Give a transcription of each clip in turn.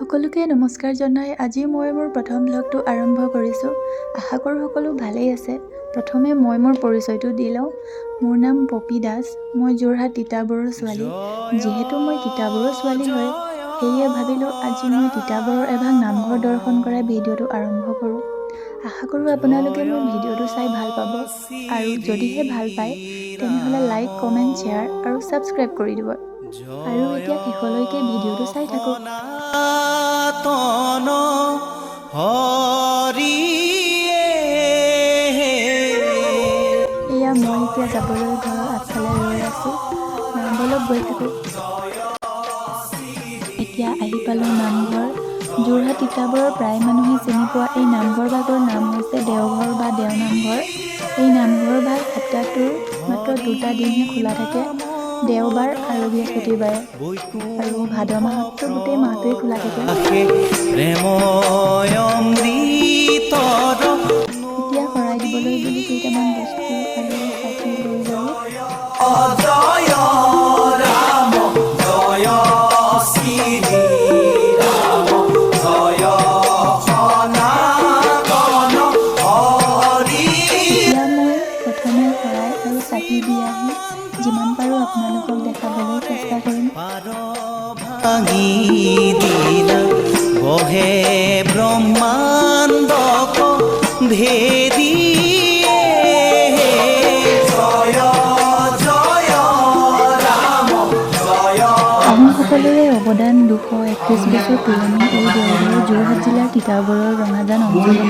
সকলোকে নমস্কাৰ জনাই আজি মই মোৰ প্ৰথম ভ্লগটো আৰম্ভ কৰিছোঁ। আশা কৰোঁ সকলো ভালেই আছে। প্ৰথমে মই মোৰ পৰিচয়টো দি লওঁ। মোৰ নাম পপী দাস। মই যোৰহাট তিতাবৰৰ ছোৱালী। যিহেতু মই তিতাবৰৰ ছোৱালী হয়, সেয়ে ভাবিলোঁ আজি মই তিতাবৰৰ এভাগ নামঘৰ দৰ্শন কৰাই ভিডিঅ'টো আৰম্ভ কৰোঁ। আশা কৰোঁ আপোনালোকে মোৰ ভিডিঅ'টো চাই ভাল পাব আৰু যদিহে ভাল পায়, তেনেহ'লে লাইক, কমেণ্ট, শ্বেয়াৰ আৰু ছাবস্ক্ৰাইব কৰি দিব। আৰু এতিয়া শেষলৈকে ভিডিঅ'টো চাই থাকক। সনাতন হৰিয়ে। এয়া মই এতিয়া যাবলৈ ঘৰৰ আগফালে ৰৈ আছোঁ। ব'লক, গৈ থাকোঁ। এতিয়া আহি পালোঁ নামঘৰ। যোৰহাট তিতাবৰৰ প্ৰায় মানুহে চিনি পোৱা এই নামঘৰ ভাগৰ নাম হৈছে দেওঘৰ বা দেওনামঘৰ। এই নামঘৰ ভাগ সপ্তাহটোৰ মাত্ৰ দুটা দিনহে খোলা থাকে, দেওবাৰ আৰু বৃহস্পতিবাৰে। আৰু ভাদ মাহততো গোটেই মাহটোৱেই খোলা থাকে। প্ৰেম অমৃতৰ এতিয়া শৰাই দিবলৈ বুলি কেইটামান বস্তু আৰু চাকি লৈ গ'লোঁ। জয় ৰাম, জয় শ্ৰী ৰাম, জয় সনাতন হৰি। এতিয়া মই প্ৰথমে শৰাই আৰু চাকি দি আহি যিমান পাৰোঁ আপোনালোকক দেখাবলৈ চেষ্টা কৰিম। পাৰ ভাঙি দিলা বহে ব্ৰহ্মাণ্ডক ভেদিয়ে। জয় জয় ৰাম, জয়। আহোমসকলৰে অৱদান 231 বছৰ পুৰণি এই দেওঘৰ যোৰহাট জিলাৰ তিতাবৰৰ ৰঙাজান অঞ্চলত।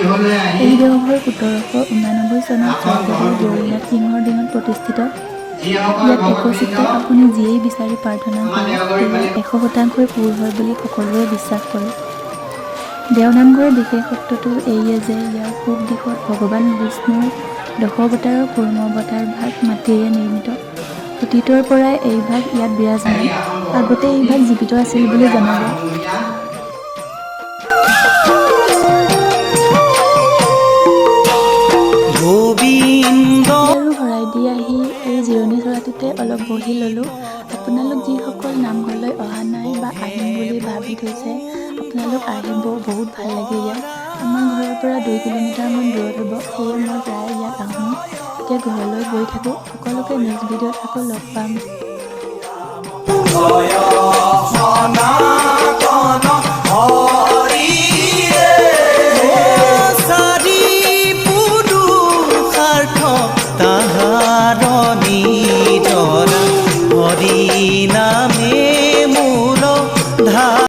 এই দেওঘৰ 1789 চনত স্বৰ্গদেউ গৌৰীনাথ সিংহৰ দিনত প্ৰতিষ্ঠিত। ইয়াত একচিত্তে আপুনি যিয়েই বিচাৰি প্ৰাৰ্থনা কৰে, সেয়া 100%ই পূৰ হয় বুলি সকলোৱে বিশ্বাস কৰে। দেওনামঘৰৰ বিশেষত্বটো এইয়ে যে ইয়াৰ পূব দিশত ভগৱান বিষ্ণুৰ দশাৱতাৰৰ কুৰ্ম অৱতাৰ ভাগ মাটিৰে নিৰ্মিত। অতীতৰ পৰাই এই ভাগ ইয়াত বিৰাজমান। আগতে এই ভাগ জীৱিত আছিল বুলি জনা যায়। গোবিন্দ। আৰু শৰাই দি আহি এই জিৰণি চৰাটোতে অলপ বহি ল'লোঁ। আপোনালোক যিসকল নামঘৰলৈ অহা নাই বা আহিম বুলি ভাবি থৈছে, আপোনালোক আহিব, বহুত ভাল লাগে ইয়াত। আমাৰ ঘৰৰ পৰা 2 কিলোমিটাৰমান দূৰত হ'ব, সেয়ে মই প্ৰায় ইয়াত আহোঁ। এতিয়া ঘৰলৈ গৈ থাকোঁ। সকলোকে নেক্সট ভিডিঅ'ত আকৌ লগ পাম। জয় সনা